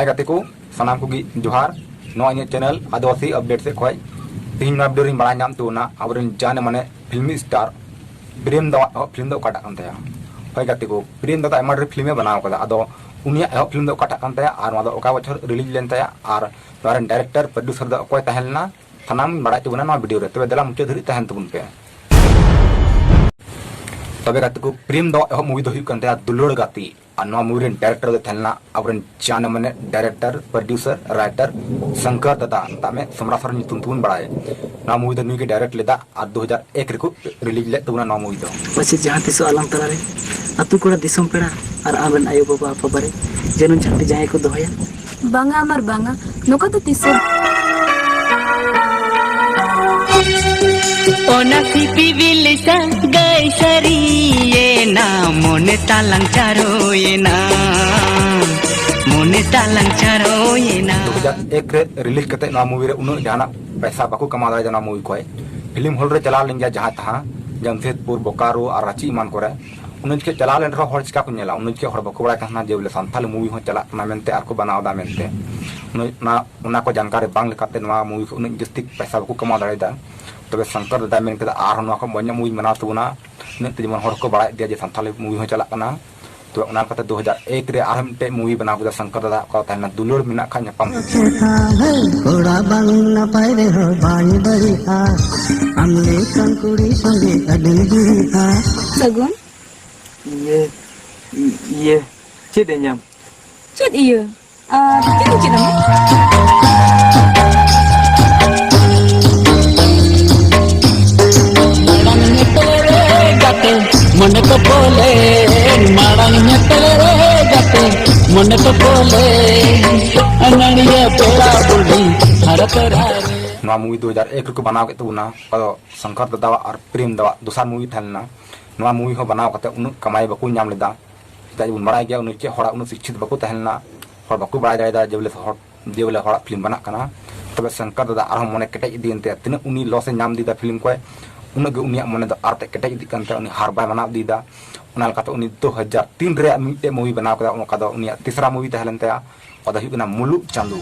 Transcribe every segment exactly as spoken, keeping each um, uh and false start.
ᱦᱮᱸ ᱜᱟᱛᱮ ᱠᱚ, ᱥᱟᱱᱟᱢ ᱠᱚᱜᱮ ᱡᱚᱦᱟᱨ᱾ ᱱᱚᱣᱟ ᱤᱧᱟᱹᱜ ᱪᱮᱱᱮᱞ ᱟᱹᱫᱤᱵᱟᱹᱥᱤ ᱟᱯᱰᱮᱴ ᱥᱮᱫ ᱠᱷᱚᱱ ᱛᱮᱦᱮᱧ ᱱᱚᱣᱟ ᱵᱷᱤᱰᱤᱭᱳ ᱨᱤᱧ ᱵᱟᱲᱟᱭ ᱧᱟᱢ ᱛᱟᱵᱚᱱᱟ ᱟᱵᱚᱨᱮᱱ ᱡᱟᱱᱮ ᱢᱟᱱᱮ ᱯᱷᱤᱞᱢᱤ ᱥᱴᱟᱨ ᱯᱨᱮᱢ ᱫᱟᱣᱟᱜ ᱮᱦᱚᱵ ᱯᱷᱤᱞᱢ ᱫᱚ ᱚᱠᱟᱴᱟᱜ ᱠᱟᱱ ᱛᱟᱭᱟ? ᱦᱳᱭ ᱜᱟᱛᱮ ᱠᱚ, ᱯᱨᱮᱢ ᱫᱟ ᱫᱚ ᱟᱭᱢᱟ ᱰᱷᱮᱨ ᱯᱷᱤᱞᱢᱮ ᱵᱮᱱᱟᱣ ᱠᱟᱫᱟ᱾ ᱟᱫᱚ ᱩᱱᱤᱭᱟᱜ ᱮᱦᱚᱵ ᱯᱷᱤᱞᱢ ᱫᱚ ᱚᱠᱟᱴᱟᱜ ᱠᱟᱱ ᱛᱟᱭᱟ ᱟᱨ ᱱᱚᱣᱟ ᱫᱚ ᱚᱠᱟ ᱵᱚᱪᱷᱚᱨ ᱨᱤᱞᱤᱡᱽ ᱞᱮᱱ ᱛᱟᱭᱟ ᱟᱨ ᱱᱚᱣᱟ ᱨᱮᱱ ᱰᱟᱭᱨᱮᱠᱴᱚᱨ ᱯᱨᱚᱰᱭᱩᱥᱟᱨ ᱫᱚ ᱚᱠᱚᱭ ᱛᱟᱦᱮᱸ ᱞᱮᱱᱟ, ᱥᱟᱱᱟᱢ ᱵᱟᱲᱟᱭ ᱛᱟᱵᱚᱱᱟ ᱱᱚᱣᱟ ᱵᱷᱤᱰᱤᱭᱳ ᱨᱮ᱾ ᱛᱚᱵᱮ ᱫᱮᱞᱟ ᱢᱩᱪᱟᱹᱫ ᱫᱷᱟᱹᱨᱤᱡ ᱛᱟᱦᱮᱱ ᱛᱟᱵᱚᱱ ᱯᱮ᱾ ᱛᱚᱵᱮ ᱜᱟᱛᱮ ᱠᱚ, ᱯᱨᱮᱢ ᱫᱟᱣᱟᱜ ᱮᱦᱚᱵ ᱢᱩᱵᱷᱤ ᱫᱚ ᱦᱩᱭᱩᱜ ᱠᱟᱱ ᱛᱟᱭᱟ ᱫᱩᱞᱟᱹᱲ ᱜᱟᱛᱮ᱾ ᱟᱨ ᱱᱚᱣᱟ ᱢᱩᱵᱷᱤ ᱨᱮᱱ ᱰᱟᱭᱨᱮᱠᱴᱚᱨ ᱫᱚ ᱛᱟᱦᱮᱸ ᱞᱮᱱᱟ ᱟᱵᱚᱨᱮᱱ ᱡᱟᱱ ᱢᱟᱱᱮ ᱰᱟᱭᱨᱮᱠᱴᱚᱨ, ᱯᱨᱚᱰᱭᱩᱥᱟᱨ, ᱨᱟᱭᱴᱟᱨ ᱥᱚᱝᱠᱚᱨ ᱫᱟᱫᱟ, ᱢᱮᱛᱟᱜ ᱢᱮ ᱥᱚᱢᱨᱟ ᱥᱚᱨᱮᱱ ᱧᱩᱛᱩᱢ ᱛᱮᱵᱚᱱ ᱵᱟᱲᱟᱭᱟ᱾ ᱱᱚᱣᱟ ᱢᱩᱵᱷᱤ ᱫᱚ ᱱᱩᱭ ᱜᱮ ᱰᱟᱭᱨᱮᱠᱴ ᱞᱮᱫᱟ ᱟᱨ ᱫᱩ ᱦᱟᱡᱟᱨ ᱮᱠ ᱨᱮᱠᱚ ᱨᱤᱞᱤᱡᱽ ᱞᱮᱫ ᱛᱟᱵᱚᱱᱟ ᱱᱚᱣᱟ ᱢᱩᱵᱷᱤ ᱫᱚ᱾ ᱯᱟᱪᱮ ᱡᱟᱦᱟᱸ ᱛᱤᱥᱚᱜ ᱟᱞᱟᱝ ᱛᱟᱞᱟᱨᱮ ᱟᱹᱛᱩ ᱠᱚᱲᱟ ᱫᱤᱥᱚᱢ ᱯᱮᱲᱟ ᱟᱨ ᱟᱢᱨᱮᱱ ᱟᱭᱳ ᱵᱟᱵᱟ ᱟᱯᱟ ᱵᱟᱨᱮ ᱡᱟᱹᱱᱩᱢ ᱡᱷᱟᱹᱱᱴᱤ ᱡᱟᱦᱟᱸᱭ ᱠᱚ ᱫᱚᱦᱚᱭᱟ᱾ ᱵᱟᱝᱟ ᱟᱢᱟᱨ ᱵᱟᱝᱟ, ᱱᱚᱝᱠᱟ ᱫᱚ ᱛᱤᱥ ᱦᱚᱸ᱾ ᱚᱱᱟ ᱥᱤᱯᱤᱵᱤᱞ ᱥᱟᱹᱜᱟᱹᱭ ᱥᱟᱹᱨᱤᱭᱮᱱᱟ, ᱢᱚᱱᱮ ᱛᱟᱞᱟᱝ ᱪᱟᱨᱚᱭᱮᱱᱟ, ᱢᱚᱱᱮ ᱛᱟᱞᱟᱝ ᱪᱟᱨᱚᱭᱮᱱᱟ᱾ ᱫᱩ ᱦᱟᱡᱟᱨ ᱮᱠ ᱨᱮ ᱨᱤᱞᱤᱡᱽ ᱠᱟᱛᱮ ᱱᱚᱣᱟ ᱢᱩᱵᱷᱤ ᱨᱮ ᱩᱱᱟᱹᱜ ᱡᱟᱦᱟᱱᱟᱜ ᱯᱚᱭᱥᱟ ᱵᱟᱠᱚ ᱠᱟᱢᱟᱣ ᱫᱟᱲᱮᱭᱟᱫᱟ ᱱᱚᱣᱟ ᱢᱩᱵᱷᱤ ᱠᱷᱚᱱ᱾ ᱯᱷᱤᱞᱢ ᱦᱚᱞ ᱨᱮ ᱪᱟᱞᱟᱣ ᱞᱮᱱ ᱜᱮᱭᱟ ᱡᱟᱦᱟᱸ ᱛᱟᱦᱟᱸ ᱡᱟᱢᱥᱮᱫᱽᱯᱩᱨ, ᱵᱳᱠᱟᱨᱳ ᱟᱨ ᱨᱟᱸᱪᱤ ᱮᱢᱟᱱ ᱠᱚᱨᱮ᱾ ᱩᱱᱟᱹᱜ ᱡᱚᱠᱷᱮᱡ ᱪᱟᱞᱟᱣ ᱞᱮᱱ ᱨᱮᱦᱚᱸ ᱦᱚᱲ ᱪᱤᱠᱟ ᱠᱚ ᱧᱮᱞᱟ? ᱩᱱᱟᱹᱜ ᱡᱚᱠᱷᱮᱡ ᱦᱚᱲ ᱵᱟᱠᱚ ᱵᱟᱲᱟᱭ ᱠᱟᱱ ᱛᱟᱦᱮᱱᱟ ᱡᱮ ᱵᱚᱞᱮ ᱥᱟᱱᱛᱟᱞᱤ ᱢᱩᱵᱷᱤ ᱦᱚᱸ ᱪᱟᱞᱟᱜ ᱠᱟᱱᱟ ᱢᱮᱱᱛᱮ ᱟᱨ ᱠᱚ ᱵᱮᱱᱟᱣ ᱮᱫᱟ ᱢᱮᱱᱛᱮ᱾ ᱩᱱᱟᱹᱜ ᱚᱱᱟ, ᱚᱱᱟ ᱠᱚ ᱡᱟᱱᱠᱟᱨᱤ ᱵᱟᱝ ᱞᱮᱠᱟᱛᱮ ᱱᱚᱣᱟ ᱢᱩᱵᱷᱤ ᱠᱷᱚᱱ ᱩᱱᱟᱹᱜ ᱡᱟᱹᱥᱛᱤ ᱯᱚᱭᱥᱟ ᱵᱟᱠᱚ ᱠᱟᱢᱟᱣ ᱫᱟᱲᱮᱭᱟᱫᱟ᱾ ᱛᱚᱵᱮ ᱥᱚᱝᱠᱚᱨ ᱫᱟᱫᱟᱭ ᱢᱮᱱ ᱠᱮᱫᱟ ᱟᱨᱦᱚᱸ ᱱᱚᱣᱟ ᱠᱷᱚᱱ ᱢᱚᱡᱽ ᱧᱚᱜ ᱢᱩᱵᱷᱤ ᱵᱮᱱᱟᱣ ᱛᱟᱵᱚᱱᱟ, ᱤᱱᱟᱹᱜ ᱛᱮ ᱡᱮᱢᱚᱱ ᱦᱚᱲ ᱠᱚ ᱵᱟᱲᱟᱭ ᱤᱫᱤᱭᱟ ᱡᱮ ᱥᱟᱱᱛᱟᱞᱤ ᱢᱩᱵᱷᱤ ᱦᱚᱸ ᱪᱟᱞᱟᱜ ᱠᱟᱱᱟ᱾ ᱛᱚᱵᱮ ᱚᱱᱟ ᱞᱮᱠᱟᱛᱮ ᱫᱩ ᱦᱟᱡᱟᱨ ᱮᱠ ᱨᱮ ᱟᱨᱦᱚᱸ ᱢᱤᱫᱴᱮᱡ ᱢᱩᱵᱷᱤ ᱵᱮᱱᱟᱣ ᱠᱮᱫᱟ ᱥᱚᱝᱠᱚᱨ ᱫᱟᱫᱟ, ᱚᱠᱟ ᱛᱟᱦᱮᱱᱟ ᱫᱩᱞᱟᱹᱲ ᱢᱮᱱᱟᱜ ᱠᱷᱟᱱ ᱧᱟᱯᱟᱢ ᱦᱩᱭᱩᱜᱼᱟ᱾ ᱠᱚᱲᱟ ᱵᱟᱝ ᱱᱟᱯᱟᱭ ᱨᱮᱦᱚᱸ ᱵᱟᱭ ᱵᱟᱹᱲᱤᱡᱼᱟ, ᱟᱢ ᱞᱮᱠᱟᱱ ᱠᱩᱲᱤ ᱥᱚᱸᱜᱮ ᱟᱹᱰᱤ ᱡᱩᱨᱤᱜᱼᱟ᱾ ᱥᱟᱹᱜᱩᱱ᱾ ᱤᱭᱟᱹ, ᱤᱭᱟᱹ, ᱪᱮᱫ ᱮ ᱧᱟᱢ? ᱪᱮᱫ ᱤᱭᱟᱹ? ᱟᱨ ᱪᱮᱫ ᱮᱢ ᱪᱮᱫ ᱟᱢ? ᱢᱟᱲᱟᱝ ᱧᱮᱯᱮᱞ ᱨᱮ ᱜᱟᱛᱮ, ᱢᱚᱱᱮ ᱠᱚ ᱯᱚᱞᱮ, ᱢᱟᱲᱟᱝ ᱧᱮᱯᱮᱞ ᱨᱮ ᱜᱟᱛᱮ, ᱢᱚᱱᱮ ᱠᱚ ᱯᱚᱞᱮ, ᱟᱹᱱᱟᱹᱲᱤᱭᱟᱹ ᱯᱮᱲᱟ ᱵᱩᱰᱷᱤ ᱦᱟᱨᱟ ᱛᱚᱨᱟ ᱨᱮ᱾ ᱱᱚᱣᱟ ᱢᱩᱵᱷᱤ ᱫᱩ ᱦᱟᱡᱟᱨ ᱮᱠ ᱨᱮᱠᱚ ᱵᱮᱱᱟᱣ ᱠᱮᱫ ᱛᱟᱵᱚᱱᱟ, ᱚᱠᱟ ᱫᱚ ᱥᱚᱝᱠᱚᱨ ᱫᱟᱫᱟᱣᱟᱜ ᱟᱨ ᱯᱨᱮᱢ ᱫᱟᱣᱟᱜ ᱫᱚᱥᱟᱨ ᱢᱩᱵᱷᱤ ᱛᱟᱦᱮᱸ ᱞᱮᱱᱟ᱾ ᱱᱚᱣᱟ ᱢᱩᱵᱷᱤ ᱦᱚᱸ ᱵᱮᱱᱟᱣ ᱠᱟᱛᱮ ᱩᱱᱟᱹᱜ ᱠᱟᱢᱟᱭ ᱵᱟᱠᱚ ᱧᱟᱢ ᱞᱮᱫᱟ᱾ ᱪᱮᱫᱟᱜ ᱡᱮᱵᱚᱱ ᱵᱟᱲᱟᱭ ᱜᱮᱭᱟ, ᱩᱱᱤ ᱪᱮᱫ ᱦᱚᱲᱟᱜ ᱩᱱᱟᱹᱜ ᱥᱤᱠᱠᱷᱤᱛ ᱵᱟᱠᱚ ᱛᱟᱦᱮᱸ ᱞᱮᱱᱟ, ᱦᱚᱲ ᱵᱟᱠᱚ ᱵᱟᱲᱟᱭ ᱫᱟᱲᱮᱭᱟᱫᱟ ᱡᱮ ᱵᱚᱞᱮ ᱦᱚᱲ, ᱡᱮ ᱵᱚᱞᱮ ᱦᱚᱲᱟᱜ ᱯᱷᱤᱞᱢ ᱵᱮᱱᱟᱜ ᱠᱟᱱᱟ᱾ ᱛᱚᱵᱮ ᱥᱚᱝᱠᱚᱨ ᱫᱟᱫᱟ ᱟᱨᱦᱚᱸ ᱢᱚᱱᱮ ᱠᱮᱴᱮᱡ ᱤᱫᱤᱭᱮᱱ ᱛᱟᱭᱟ, ᱛᱤᱱᱟᱹᱜ ᱩᱱᱤ ᱞᱚᱥ ᱮ ᱧᱟᱢ ᱤᱫᱤᱭᱮᱫᱟ ᱯᱷᱤᱞᱢ ᱠᱷᱚᱡ, ᱩᱱᱟᱹᱜ ᱜᱮ ᱩᱱᱤᱭᱟᱜ ᱢᱚᱱᱮ ᱫᱚ ᱟᱨ ᱛᱮ ᱠᱮᱴᱮᱡ ᱤᱫᱤᱜ ᱠᱟᱱ ᱛᱟᱭᱟ, ᱩᱱᱤ ᱦᱟᱨ ᱵᱟᱭ ᱢᱟᱱᱟᱣ ᱤᱫᱤᱭᱮᱫᱟ᱾ ᱚᱱᱟ ᱞᱮᱠᱟᱛᱮ ᱩᱱᱤ ᱫᱩ ᱦᱟᱡᱟᱨ ᱛᱤᱱ ᱨᱮᱭᱟᱜ ᱢᱤᱫᱴᱮᱡ movie ᱵᱮᱱᱟᱣ ᱠᱮᱫᱟ, ᱚᱱᱠᱟ ᱫᱚ ᱩᱱᱤᱭᱟᱜ ᱛᱤᱥᱨᱟ movie ᱛᱟᱦᱮᱸ ᱞᱮᱱ ᱛᱟᱭᱟ, ᱚᱱᱟ ᱫᱚ ᱦᱩᱭᱩᱜ ᱠᱟᱱᱟ ᱢᱩᱞᱩᱜ ᱪᱟᱸᱫᱚ᱾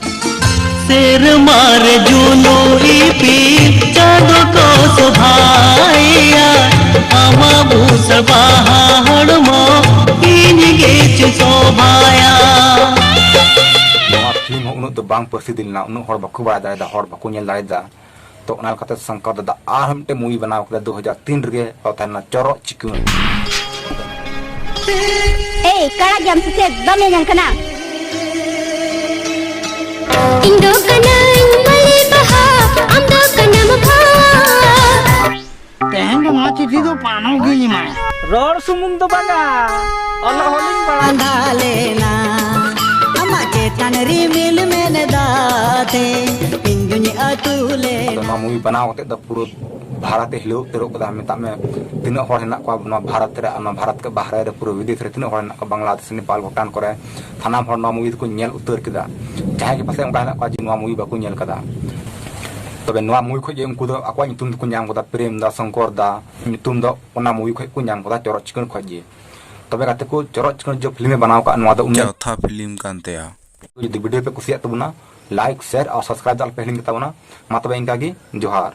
ᱥᱮᱨᱢᱟ ᱨᱮ ᱡᱩᱱᱩ ᱤᱯᱤᱞ ᱪᱟᱸᱫᱚ ᱠᱚ ᱥᱚᱵᱷᱟᱭᱟ, ᱟᱢᱟᱜ ᱵᱩᱥᱟᱹᱲ ᱵᱟᱦᱟ ᱦᱚᱲᱢᱚ ᱤᱧ ᱜᱮᱪᱚ ᱥᱚᱵᱷᱟᱭᱟ᱾ ᱱᱚᱣᱟ film ᱦᱚᱸ ᱩᱱᱟᱹᱜ ᱫᱚ ᱵᱟᱝ ᱯᱟᱹᱥᱤᱫ ᱞᱮᱱᱟ, ᱩᱱᱟᱹᱜ ᱦᱚᱲ ᱵᱟᱠᱚ ᱵᱟᱲᱟᱭ ᱫᱟᱲᱮᱭᱟᱫᱟ, ᱦᱚᱲ ᱵᱟᱠᱚ ᱧᱮᱞ ᱫᱟᱲᱮᱭᱟᱫᱟ᱾ ᱛᱚ ᱚᱱᱟ ᱞᱮᱠᱟᱛᱮ ᱥᱚᱝᱠᱚᱨ ᱫᱟᱫᱟ ᱟᱨᱦᱚᱸ ᱢᱤᱫᱴᱮᱱ movie ᱵᱮᱱᱟᱣ ᱠᱮᱫᱟ ᱫᱩ ᱦᱟᱡᱟᱨ ᱛᱤᱱ ᱨᱮᱜᱮ, ᱚᱱᱟ ᱛᱟᱦᱮᱸ ᱞᱮᱱᱟ ᱪᱚᱨᱚᱡ ᱪᱤᱠᱟᱹᱲ᱾ ᱮᱭ, ᱠᱟᱲᱟ ᱜᱮᱭᱟᱢ ᱥᱮ ᱪᱮᱫ? ᱵᱟᱢ ᱧᱮᱧᱮᱞ ᱠᱟᱱᱟ? ᱤᱧ ᱫᱚ ᱠᱟᱹᱱᱟᱹᱧ ᱢᱟᱹᱞᱤ ᱵᱟᱦᱟ, ᱟᱢ ᱫᱚ ᱠᱟᱱᱟᱢ ᱵᱟᱦᱟ᱾ ᱛᱮᱦᱮᱧ ᱫᱚ ᱱᱚᱣᱟ ᱪᱤᱴᱷᱤ ᱫᱚ ᱯᱟᱱᱚ ᱜᱤᱧ ᱮᱢᱟᱭᱟ᱾ ᱨᱚᱲ ᱥᱩᱢᱩᱝ ᱫᱚ ᱵᱟᱝᱟ, ᱚᱞᱚᱜ ᱦᱚᱸᱞᱤᱧ ᱵᱟᱲᱟᱭᱟ᱾ ᱟᱸᱫᱷᱟ ᱞᱮᱱᱟ ᱟᱢᱟᱜ ᱪᱮᱛᱟᱱ ᱨᱤᱢᱤᱞ ᱢᱮᱱ ᱮᱫᱟ ᱛᱮ, ᱤᱧ ᱫᱩᱧ ᱟᱹᱛᱩ ᱞᱮᱱᱟ᱾ ᱟᱫᱚ ᱱᱚᱣᱟ movie ᱵᱮᱱᱟᱣ ᱠᱟᱛᱮ ᱫᱚ ᱯᱩᱨᱟᱹ ᱵᱷᱟᱨᱚᱛ ᱮ ᱦᱤᱞᱟᱹᱣ ᱩᱛᱟᱹᱨᱚᱜ ᱠᱟᱫᱟ᱾ ᱢᱮᱛᱟᱜ ᱢᱮ, ᱛᱤᱱᱟᱹᱜ ᱦᱚᱲ ᱦᱮᱱᱟᱜ ᱠᱚᱣᱟ ᱱᱚᱣᱟ ᱵᱷᱟᱨᱚᱛ ᱨᱮ, ᱟᱨ ᱱᱚᱣᱟ ᱵᱷᱟᱨᱚᱛ ᱠᱷᱚᱱ ᱵᱟᱦᱨᱮ ᱨᱮ ᱯᱩᱨᱟᱹ ᱵᱤᱫᱮᱥ ᱨᱮ ᱛᱤᱱᱟᱹᱜ ᱦᱚᱲ ᱦᱮᱱᱟᱜ ᱠᱚᱣᱟ, ᱵᱟᱝᱞᱟᱫᱮᱥ, ᱱᱮᱯᱟᱞ, ᱵᱷᱩᱴᱟᱱ ᱠᱚᱨᱮ, ᱥᱟᱱᱟᱢ ᱦᱚᱲ ᱱᱚᱣᱟ movie ᱫᱚᱠᱚ ᱧᱮᱞ ᱩᱛᱟᱹᱨ ᱠᱮᱫᱟ᱾ ᱡᱟᱦᱟᱸᱭ ᱜᱮ ᱯᱟᱥᱮᱡ ᱚᱱᱠᱟ ᱦᱮᱱᱟᱜ ᱠᱚᱣᱟ ᱡᱮ ᱱᱚᱣᱟ movie ᱵᱟᱠᱚ ᱧᱮᱞ ᱠᱟᱫᱟ, ᱛᱚᱵᱮ ᱱᱚᱣᱟ movie ᱠᱷᱚᱱ ᱜᱮ ᱩᱱᱠᱩ ᱫᱚ ᱟᱠᱚᱣᱟᱜ ᱧᱩᱛᱩᱢ ᱫᱚᱠᱚ ᱧᱟᱢ ᱠᱟᱫᱟ, ᱯᱨᱮᱢ ᱫᱟ, ᱥᱚᱝᱠᱚᱨ ᱫᱟ ᱧᱩᱛᱩᱢ ᱫᱚ ᱚᱱᱟ movie ᱠᱷᱚᱱ ᱠᱚ ᱧᱟᱢ ᱠᱟᱫᱟ, ᱪᱚᱨᱚᱡ ᱪᱤᱠᱟᱹᱲ ᱠᱷᱚᱱ ᱜᱮ᱾ ᱛᱚᱵᱮ ᱜᱟᱛᱮ ᱠᱚ, ᱪᱚᱨᱚᱡ ᱪᱤᱠᱟᱹᱲ ᱡᱮ film ᱮ ᱵᱮᱱᱟᱣ ᱠᱟᱜ, ᱱᱚᱣᱟ ᱫᱚ ᱩᱱᱤ ᱪᱟᱣᱛᱷᱟ film ᱠᱟᱱ ᱛᱟᱭᱟ᱾ ᱡᱩᱫᱤ video ᱯᱮ ᱠᱩᱥᱤᱭᱟᱜ ᱛᱟᱵᱚᱱᱟ, like, share ᱟᱨ subscribe ᱫᱚ ᱟᱞᱚᱯᱮ ᱦᱤᱲᱤᱧ ᱛᱟᱵᱚᱱᱟ᱾ ᱢᱟ ᱛᱚᱵᱮ ᱤᱱᱠᱟ ᱜᱮ, ᱡᱚᱦᱟᱨ᱾